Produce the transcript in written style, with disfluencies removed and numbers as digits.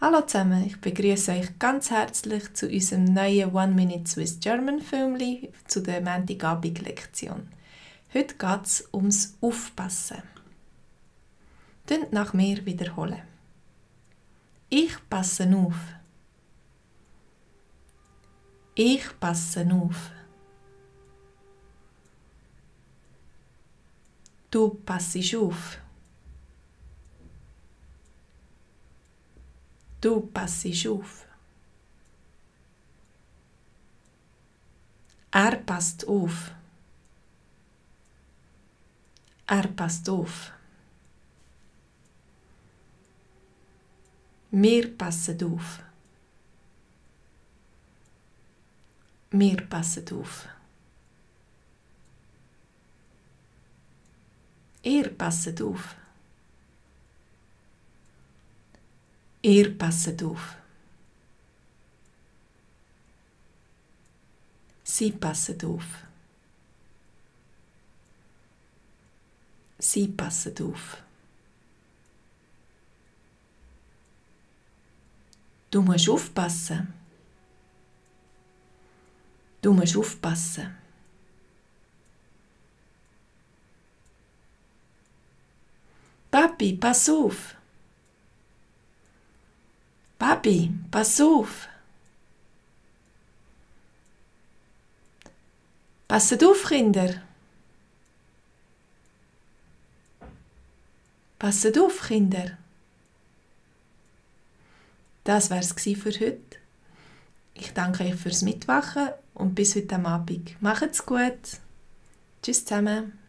Hallo zusammen, ich begrüße euch ganz herzlich zu unserem neuen One Minute Swiss German Filmli zu der Montagabend-Lektion. Heute geht es ums Aufpassen. Tönt nach mir wiederholen. Ich passe auf. Ich passe auf. Du passest auf. Du passest auf. Er passt auf. Er passt auf. Wir passen auf. Wir passen auf. Ihr passet auf. Ihr passet auf. Sie passen auf. Sie passen auf. Du musst aufpassen. Du musst aufpassen. Papi, pass auf. Papi, pass auf. Passet auf, Kinder. Passet auf, Kinder. Das wär's für heute. Ich danke euch fürs Mitmachen und bis heute Abend. Macht's gut. Tschüss zusammen.